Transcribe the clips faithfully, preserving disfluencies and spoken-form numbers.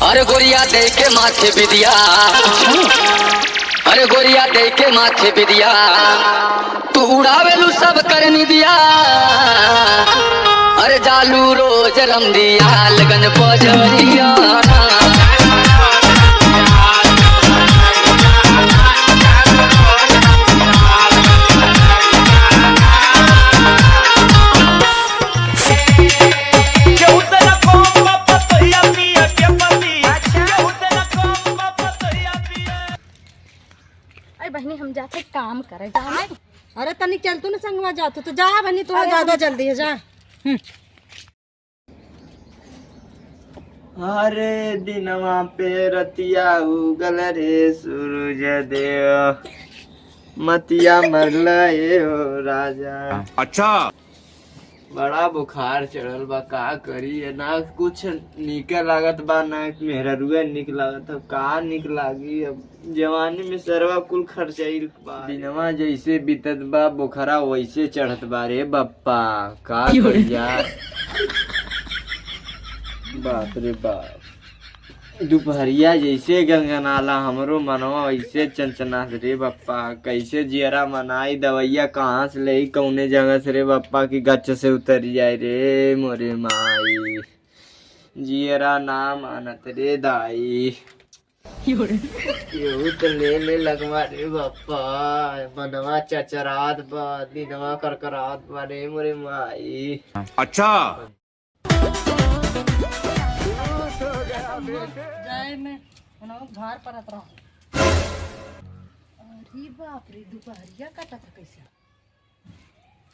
अरे गोरिया दे के माथे बिदिया, अरे गोरिया दे के माथे बिदिया, तू उड़ावेलू सब कर निदिया। अरे जालू रोज रमदिया लगन बजरिया। अरे बहिनी, हम जाते काम करे, जाओ ना। अरे तनी चल तू ना संगवा, जा तू तो, जा बहिनी, तू अरे ज्यादा हम जल्दी है, जा। हम्म। अरे दिनवा पे रतिया उगल रे सूरज देव, मतिया मरला ए हो राजा। अच्छा। बड़ा बुखार चढ़ल बा, का करी? ये ना कुछ नीके लागत बा, ना मेहररुए नीक लागत। अब का नीक लागी? अब जवानी में सरवा कुल खर्चाइल बा। दिनवा जैसे बीतत बा, बोखरा वैसे चढ़त बा रे बप्पा, का करी यार? बाप रे बाप, दुपहरिया जैसे गनगनाला, हमरो मनवा वैसे चनचनात रे बप्पा। कैसे जियरा मनाई, दवैया कहाँ से लेई, कौने जगह से रे बप्पा, कि गच से उतर जाए रे मोरे माई। जियरा ना मानत रे दाई। केहू तो ले ले लगवा रे बापा, मनवा चचरात बा, दिनवा करकरात बा रे मोरे माई। अच्छा। जाए में उन्हों भार परत रहो। अरे बाप रे, दुपहरिया कटत है कैसे?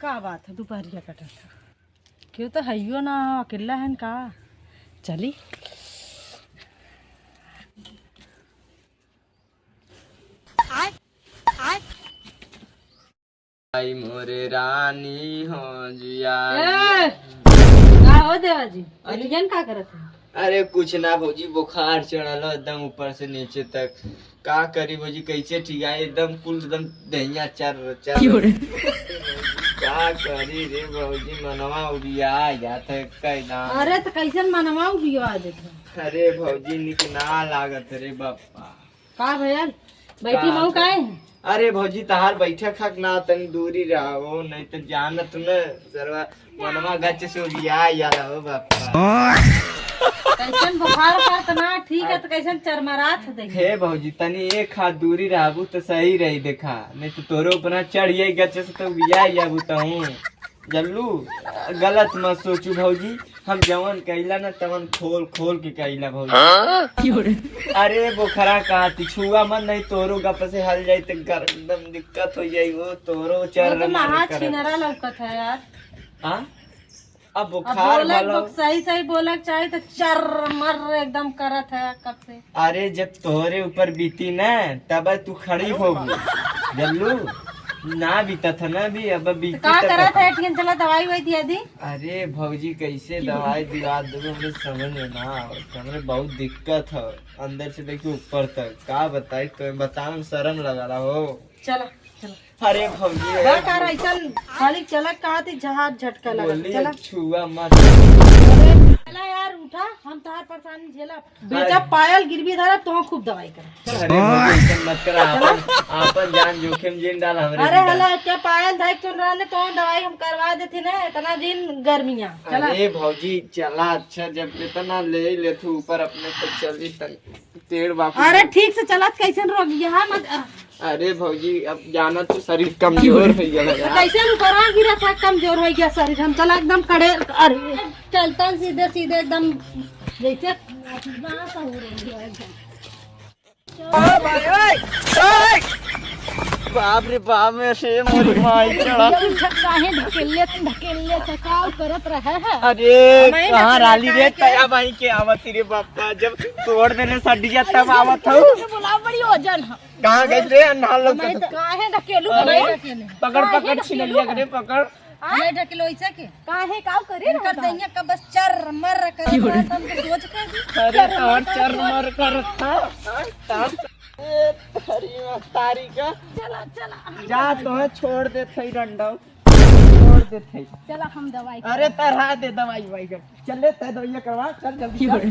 का बात है, दुपहरिया कटत है? केहू तो हइयो ना, अकेला है का? चली। आई मोरे रानी हो जिया। ए, का हो देवा जी? अरे। एलियन का करत है? अरे कुछ ना भौजी, बुखार चढ़ल हो एकदम ऊपर से नीचे तक। का करी भौजी, कैसे ठीक है? एकदम कुल एकदम दहिया चर चर। क्यों रे? का करी रे भौजी, मनवा उबिया जात है एकदम। अरे तो कैसन मनवा उबिया जात है? अरे भौजी निक ना लागत रे बापा। का भयल? बैठी का मऊ काहे? अरे भौजी, तहार बैठक हक ना, तनी दूरी रहो, नहीं तो जानत न सरवा मनवा गच से उबिया यार हो बापा। कैसन बुखार उखार त ना ठीक है, तो कैसन चरमरात है देखी। हे भौजी, तनी एक हाथ दूरी रहबू तो सही रही, देखा, नहीं तो तोरो ऊपर चढ़ जाई गच से तो उबिया यार बुताऊं। जल्लू, गलत मत सोचू भौजी, हम जवन कहिला ना तवन खोल खोल के कहिला भौजी। हाँ? अरे बोखरा का ती छुआ मत, नहीं तोरो गप से हल जाई त गर-, एकदम दिक्कत हो जाई, वो तोरो चर वो तो मर महा कर। छिनरा लौकत है यार। हाँ? अब अब बुखार बोलक भलो। बक-, सही सही बोलक चाही तो चर मर एकदम करत है कब से। अरे जब तोहरे ऊपर बीती ना तब तू खड़ी होबू, जल्लू। ना बीतत है ना अभी, अब तो बीती का तब करत बता। है? ठीक है, चला दवाई ववाई दिया दी। अरे भौजी, कैसे दवाई दिवा देबे, हमरे समझ में ना आवत, हमरे बहुत दिक्कत है अंदर से लेके ऊपर तक। का बताई तो, बतावे में शर्म लगा रहा हो। चला, चला। अरे भौजी, बस यार, ऐसन खाली चलत कहा थी, जहाज झटका लगा। बोली, चला। छुआ मत। अरे, चला यार, उठा, हम तहार परेशानी झेला। बेटा, अरे। पायल गिरवी धरा, तो खूब दवाई कर। अरे भौजी, ऐसन मत करा, आपन, आपन जान जोखिम जिन डाल हमरे अरे, बिना। हला, क्या पायल धाई चुन रहा ने, तो दवाई हम करवा देती ना, इतना दिन गर्मियाँ। चला। अरे भौजी, चला, अच्छा, जब इतना ले ही लेथू ऊपर अपने, तो चली तन। तेड़ बापू। अरे ठीक से चलत कैसन रोग यहाँ मत। अरे भौजी, अब जाना तो शरीर कमजोर हो गया तो यार। कैसे ऊपर आ गिरा था, कमजोर हो गया शरीर। हम चला एकदम कड़े, अरे चलता सीधे सीधे एकदम जैसे। बाप रे बाप, में से मोरी माई चढ़ा। ये उठा काहे ढकेले, ढकेले से का करत रहे है? अरे, हमारे कहाँ ढकेले राली रे, काहे के? तया भाई के आवत रे बापा, जब तोड़ देने सडिया तब आवत हो। तुझे बुलाओ, बड़ी वजन है। कहाँ गए रे अन्हार लोग? हमारे तो काहे ढकेलू अरे, हमें? पकड़, काहे पकड़, ढकेलू छिनलिया हमें? करे, पकड़। हाँ? हमें ढकेलो ऐसे के? काहे, काव करे इनकर रहता? दैया का बस चर मर कर क्यों रे? तुमको सोच के भी अरे, चर मर तोर कर चर मर कर था। ए, तारी मा-, तारी का। चला, चला। जा, तोहे छोड़ देत हई रंडो। छोड़ देत हई। चला, हम दवाई अरे, करवा। तरहा दे दवाई, वाई कर। चल ले, तय दवाइया करवा, चल जल्दी चल। अरे,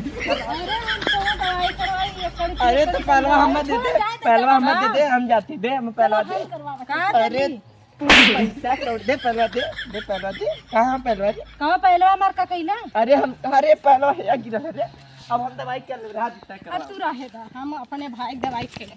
हम तो अरे तो पहलवा हम दे दे, पहलवा हम दे दे, हम जाती दे, हम पहलवा दे। अरे पैसा कौड़ी दे, पहलवा दे, दे पहलवा दे। कहाँ पहलवा दे? कहाँ पहलवा मार का कइला? अरे हम, अरे पहलवा है या गिरा है रे। अब हम दवाई कर ले रहा जितना अब करवा। तू रहे दा, हम अपने भाई के दवाई खेले।